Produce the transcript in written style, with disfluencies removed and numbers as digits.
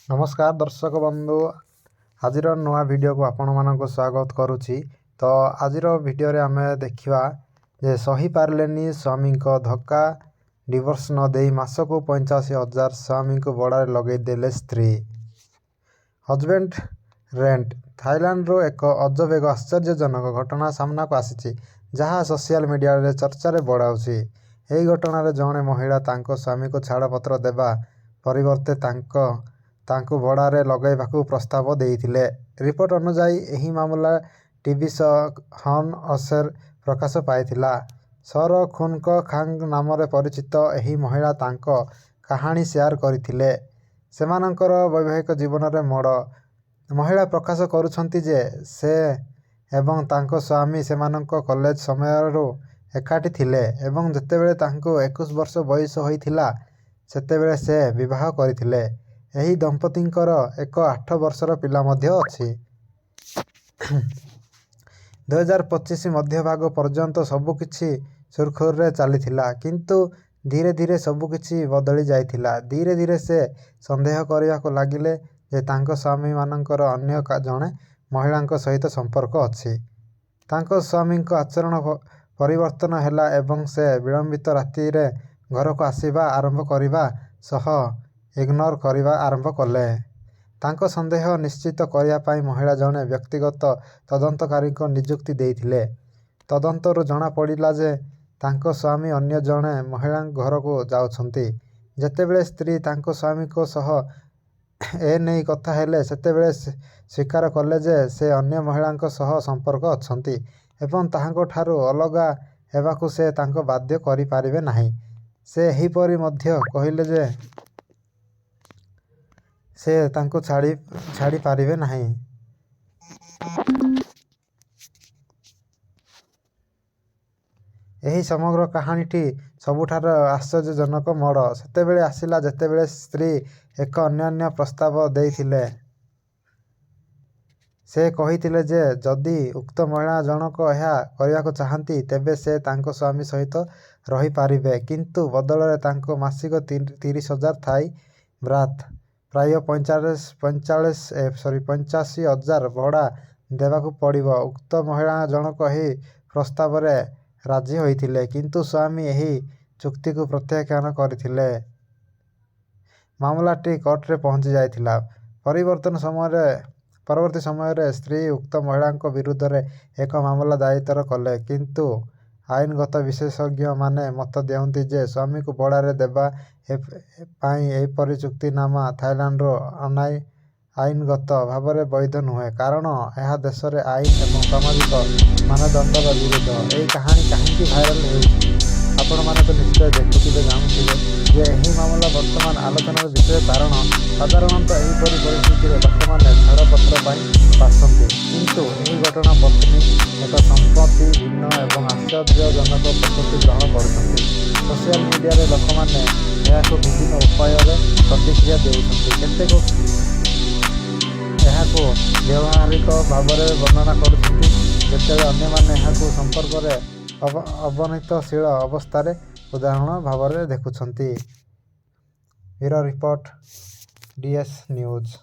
ନମସ୍କାର ଦର୍ଶକ ବନ୍ଧୁ, ଆଜିର ନୂଆ ଭିଡ଼ିଓକୁ ଆପଣମାନଙ୍କୁ ସ୍ୱାଗତ କରୁଛି। ତ ଆଜିର ଭିଡ଼ିଓରେ ଆମେ ଦେଖିବା ଯେ ସହିପାରିଲେନି ସ୍ୱାମୀଙ୍କ ଧକ୍କା, ଡିଭୋର୍ସ ନ ଦେଇ ମାସକୁ 85,000 ସ୍ୱାମୀଙ୍କୁ ଭଡ଼ାରେ ଲଗାଇଦେଲେ ସ୍ତ୍ରୀ। ହଜବେଣ୍ଡ ରେଣ୍ଟ ଥାଇଲାଣ୍ଡରୁ ଏକ ଅଜବ ଏବଂ ଆଶ୍ଚର୍ଯ୍ୟଜନକ ଘଟଣା ସାମ୍ନାକୁ ଆସିଛି, ଯାହା ସୋସିଆଲ ମିଡିଆରେ ଚର୍ଚ୍ଚାରେ ବଢ଼ାଉଛି। ଏହି ଘଟଣାରେ ଜଣେ ମହିଳା ତାଙ୍କ ସ୍ୱାମୀଙ୍କୁ ଛାଡପତ୍ର ଦେବା ପରିବର୍ତ୍ତେ ତାଙ୍କୁ ଭଡ଼ାରେ ଲଗାଇବାକୁ ପ୍ରସ୍ତାବ ଦେଇଥିଲେ। ରିପୋର୍ଟ ଅନୁଯାୟୀ, ଏହି ମାମଲା ଟିଭି ଶୋ ହନ୍ ଓସେରେ ପ୍ରକାଶ ପାଇଥିଲା। ଶୋ'ର ଖୁନ୍ ଖାଙ୍ଗ ନାମରେ ପରିଚିତ ଏହି ମହିଳା ତାଙ୍କ କାହାଣୀ ସେୟାର କରିଥିଲେ। ସେମାନଙ୍କର ବୈବାହିକ ଜୀବନରେ ମୋଡ଼। ମହିଳା ପ୍ରକାଶ କରିଛନ୍ତି ଯେ ସେ ଏବଂ ତାଙ୍କ ସ୍ୱାମୀ ସେମାନଙ୍କ କଲେଜ ସମୟରୁ ଏକାଠି ଥିଲେ ଏବଂ ଯେତେବେଳେ ତାଙ୍କୁ 21 ବର୍ଷ ବୟସ ହୋଇଥିଲା ସେତେବେଳେ ସେ ବିବାହ କରିଥିଲେ। ଏହି ଦମ୍ପତିଙ୍କର ଏକ 8 ବର୍ଷର ପିଲା ମଧ୍ୟ ଅଛି। 2025 ମଧ୍ୟଭାଗ ପର୍ଯ୍ୟନ୍ତ ସବୁକିଛି ସୁରୁଖୁରୁରେ ଚାଲିଥିଲା, କିନ୍ତୁ ଧୀରେ ଧୀରେ ସବୁକିଛି ବଦଳି ଯାଇଥିଲା। ଧୀରେ ଧୀରେ ସେ ସନ୍ଦେହ କରିବାକୁ ଲାଗିଲେ ଯେ ତାଙ୍କ ସ୍ୱାମୀଙ୍କର ଅନ୍ୟ ଜଣେ ମହିଳାଙ୍କ ସହିତ ସମ୍ପର୍କ ଅଛି। ତାଙ୍କ ସ୍ୱାମୀଙ୍କ ଆଚରଣ ପରିବର୍ତ୍ତନ ହେଲା ଏବଂ ସେ ବିଳମ୍ବିତ ରାତିରେ ଘରକୁ ଆସିବା ଆରମ୍ଭ କରିବା ସହ ଇଗ୍ନୋର କରିବା ଆରମ୍ଭ କଲେ। ତାଙ୍କ ସନ୍ଦେହ ନିଶ୍ଚିତ କରିବା ପାଇଁ ମହିଳା ଜଣେ ବ୍ୟକ୍ତିଗତ ତଦନ୍ତକାରୀଙ୍କୁ ନିଯୁକ୍ତି ଦେଇଥିଲେ। ତଦନ୍ତରୁ ଜଣାପଡିଲା ଯେ ତାଙ୍କ ସ୍ୱାମୀ ଅନ୍ୟ ଜଣେ ମହିଳାଙ୍କ ଘରକୁ ଯାଉଛନ୍ତି। ଯେତେବେଳେ ସ୍ତ୍ରୀ ତାଙ୍କ ସ୍ୱାମୀଙ୍କ ସହ ଏନେଇ କଥା ହେଲେ, ସେତେବେଳେ ସ୍ୱୀକାର କଲେ ଯେ ସେ ଅନ୍ୟ ମହିଳାଙ୍କ ସହ ସମ୍ପର୍କ ଅଛନ୍ତି ଏବଂ ତାଙ୍କଠାରୁ ଅଲଗା ହେବାକୁ ସେ ତାଙ୍କୁ ବାଧ୍ୟ କରିପାରିବେ ନାହିଁ। ସେ ଏପରି ମଧ୍ୟ କହିଲେ ଯେ ସେ ତାଙ୍କୁ ଛାଡି ପାରିବେ ନାହିଁ। ଏହି ସମଗ୍ର କାହାଣୀଟି ସବୁଠାରୁ ଆଶ୍ଚର୍ଯ୍ୟଜନକ ମୋଡ଼ ସେତେବେଳେ ଆସିଲା ଯେତେବେଳେ ସ୍ତ୍ରୀ ଏକ ଅନନ୍ୟ ପ୍ରସ୍ତାବ ଦେଇଥିଲେ। ସେ କହିଥିଲେ ଯେ ଯଦି ଉକ୍ତ ମହିଳା ଜଣକ ଏହା କରିବାକୁ ଚାହାଁନ୍ତି, ତେବେ ସେ ତାଙ୍କ ସ୍ୱାମୀ ସହିତ ରହିପାରିବେ, କିନ୍ତୁ ବଦଳରେ ତାଙ୍କୁ ମାସିକ 30,000 ଥାଇ ବାଥ୍, ପ୍ରାୟ 85,000 ଭଡ଼ା ଦେବାକୁ ପଡ଼ିବ। ଉକ୍ତ ମହିଳା ଜଣକ ଏହି ପ୍ରସ୍ତାବରେ ରାଜି ହୋଇଥିଲେ, କିନ୍ତୁ ସ୍ୱାମୀ ଏହି ଚୁକ୍ତିକୁ ପ୍ରତ୍ୟାଖ୍ୟାନ କରିଥିଲେ। ମାମଲାଟି କୋର୍ଟରେ ପହଞ୍ଚିଯାଇଥିଲା। ପରବର୍ତ୍ତୀ ସମୟରେ ସ୍ତ୍ରୀ ଉକ୍ତ ମହିଳାଙ୍କ ବିରୁଦ୍ଧରେ ଏକ ମାମଲା ଦାୟର କଲେ। କିନ୍ତୁ ଆଇନଗତ ବିଶେଷଜ୍ଞମାନେ ମତ ଦିଅନ୍ତି ଯେ ସ୍ୱାମୀଙ୍କୁ ଭଡ଼ାରେ ଦେବା ପାଇଁ ଏପରି ଚୁକ୍ତିନାମା ଥାଇଲାଣ୍ଡରେ ଆଇନଗତ ଭାବରେ ବୈଧ ନୁହେଁ, କାରଣ ଏହା ଦେଶର ଆଇନ ଏବଂ ସାମାଜିକ ମାନଦଣ୍ଡର ବିରୁଦ୍ଧ। ଏହି କାହାଣୀ କାହିଁକି ଭାଇରାଲ ହେଉଛି? ଆପଣମାନେ ତ ନିଶ୍ଚୟ ଦେଖୁଥିବେ, ଜାଣୁଥିବେ ଯେ ଏହି ମାମଲା ବର୍ତ୍ତମାନ ଆଲୋଚନାର ବିଷୟ, କାରଣ ସାଧାରଣତଃ ଏହିପରି ପରିସ୍ଥିତିରେ ଲୋକମାନେ ଛାଡପତ୍ର ପାଇଁ ବାଛନ୍ତି। କିନ୍ତୁ ଏହି ଘଟଣା ପତ୍ନୀ ଏକ ସମ୍ପତ୍ତି ଭିନ୍ନ ଏବଂ ଆଶ୍ଚର୍ଯ୍ୟଜନକ ପଦ୍ଧତି ଗ୍ରହଣ କରିଛନ୍ତି। ସୋସିଆଲ ମିଡିଆରେ ଲୋକମାନେ ଏହାକୁ ବିଭିନ୍ନ ଉପାୟରେ ପ୍ରତିକ୍ରିୟା ଦେଉଛନ୍ତି। କେତେକ ଏହାକୁ ବ୍ୟବହାରିକ ଭାବରେ ବର୍ଣ୍ଣନା କରୁଛନ୍ତି, ଯେତେବେଳେ ଅନ୍ୟମାନେ ଏହାକୁ ସମ୍ପର୍କରେ ଅବନତିଶୀଳ ଅବସ୍ଥାର ଉଦାହରଣ ଭାବରେ ଦେଖୁଛନ୍ତି। Bureau report, DS news.